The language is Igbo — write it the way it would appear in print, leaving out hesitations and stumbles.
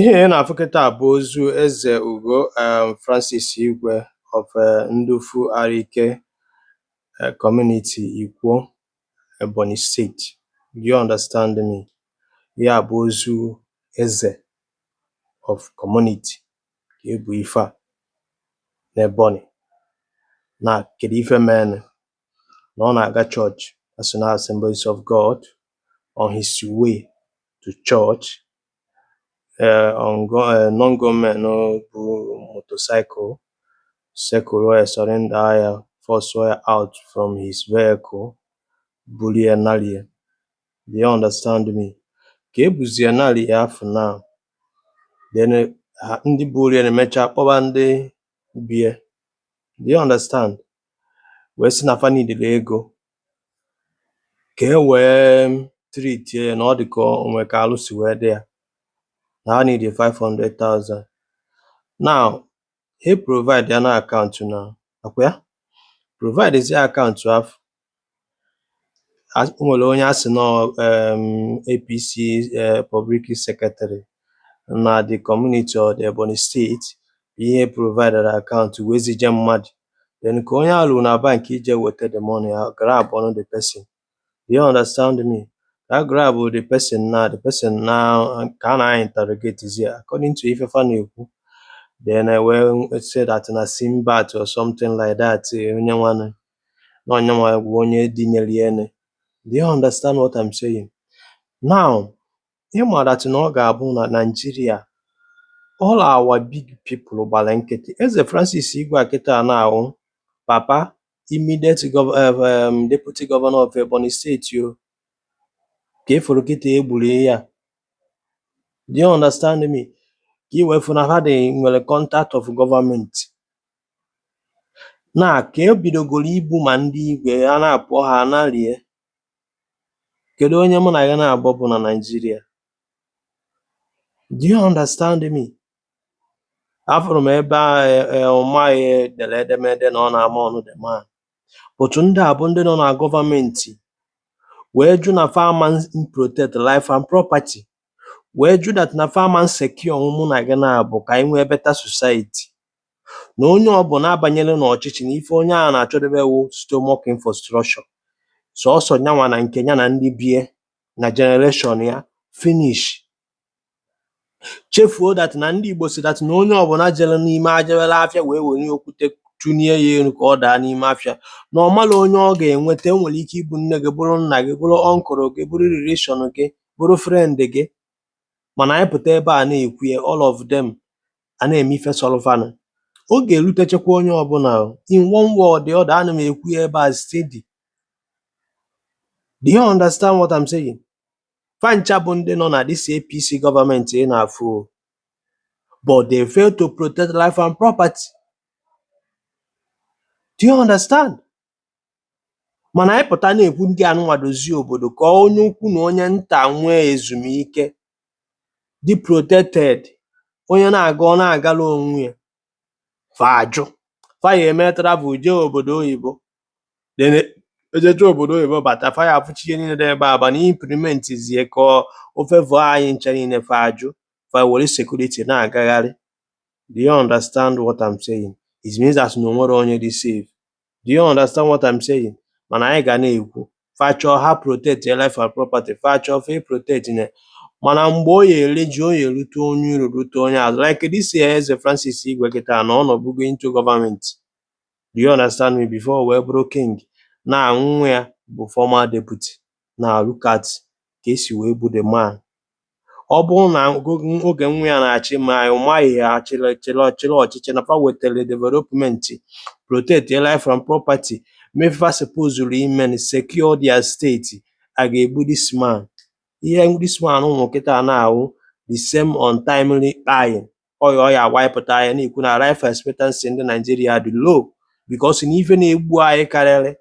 Ihe ị na-afụ kịta bụ ozu Eze Ugo Francis Igwe of Ndufu Arike Community, Ikwo, Ebonyi State. Do you understand me? Ihe a bụ ozu eze of community ka ebu ife a n'Ebonyi. Na kedu ife menụ? Na ọ na-aga church, National Assemblies of God. On his way to church, unknown gunmen bu motorcycle circle ya, surrender ya, force ya out from his vehicle, buru ya narie. Do you understand me? Ka ebuzi ya narie afọ now, then ha ndị buru ya emechaa kpọba ndị bie. Do you understand? Wee sị na fa nidiri ego ka e wee treatie ya, na ọ dị ka o nwee ka alụ si wee dị ya, na ha need 500,000. Now he provide ya na account na akwa ya provide zi account ahụ. O nwere onye a sị nọ APC public secretary na the community or the Ebonyi State, ihe provided account wee zije mmadụ. Then ka onye ahụ ruru na bank ije weta the money, grab on the person. Do you understand me? Ka grab the person now, the person now ka a na interrogate zi ya according to ife fa na-ekwu. Then wee say that na Simbat or something like that, onye nwanụ na onye nwa bụ onye dinyere ya ene. Do you understand what I'm saying? Now, ịma that na ọ ga-abụ na Nigeria, all our big people gbara nkịtị. Eze Francis Igwe a kịta na-ahụ papa immediate deputy governor of Ebonyi State o ka ịfụrụ kịta egburu ihe a. Do you understand me? Ka i wee fụ na ha dị nwere contact of government. Na ka e bidogoro igbu ma ndị igwe ha na-apụ ha analie. Kedu onye mụ na ya na-abụ bụ na Nigeria? Do you understand me? Afụrụ m ebe a Umahi dere edemede na ọ na-ama ọnụ the man, but ndị a bụ ndị nọ na gọọmenti wee jụ na fa ama protect life and property, wee jụ that na fa ama secure mụ na gị na-abụ ka anyị nwee better society, na onye ọbụla abanyela n'ọchịchị na ife onye ahụ na-achọdebe wụ stomach infrastructure, sọọsọ nyanwa na nke ya na ndị bie na generation ya finish. Chefuo that na ndị Igbo si that na onye ọbụla jere n'ime ajewere afịa wee were okwute tụnie ya elu ka ọ daa n'ime afịa, na ọ mara onye ọ ga-enweta. O nwere ike ịbụ nne gị, bụrụ nna gị, bụrụ uncle gị, bụrụ relation gị, bụrụ friend gị. Mana anyị pụta ebe a na-ekwu ya, all of them a na-eme ife sọrọ. Ọ ga-erutechakwa onye ọbụla o. In one way or the other, ana m ekwu ya ebe a steady. Do you understand what I'm saying? Fa ncha bụ ndị nọ na this APC gọọmenti ị na-afụ o, but they fail to protect life and property. Do you understand? Mana anyị pụta na-ekwu ndị anụnwa dozie obodo ka onye ukwu na onye nta nwee ezumike, dị protected, onye na-aga ọ na-agala onwe ya, fa ajụ. Fa ya eme travel jee obodo oyibo, then ejecha obodo oyibo bata, fa ya afụcha ihe niile dị ebe a, bana implement zie ka o favour anyị ncha niile, fa ajụ. Fa were security na-agagharị. Do you understand what I'm saying? It means that na onwero onye dị safe. Do you understand what I'm saying? Mana anyị ga na-ekwu, fa chọọ ha protect life and property, fa chọọ fa protect na, mana mgbe o ya ere ji, o ya erute onye uru, rute onye azụ. Like this year, Eze Francis Igwe kịta na ọ nọbugo into government. Do you understand me? Before wee bụrụ king na nwa ya bụ former deputy. Now look at ka esi wee gbu the man. Ọ bụrụ na oge nwa ya na-achị ma Umahi ha chịrị chịrị chịrị ọchịchị na fa wetara development, protect life and property, mee fa supposed ime, secure their state, a ga-egbu this man? Ihe this man nwụ kịta na-ahụ the same untimely dying. Ọya ọya awaịpụta ya na-ekwu na life expectancy ndị Nigeria dị low because na ife na-egbu anyị karịrị.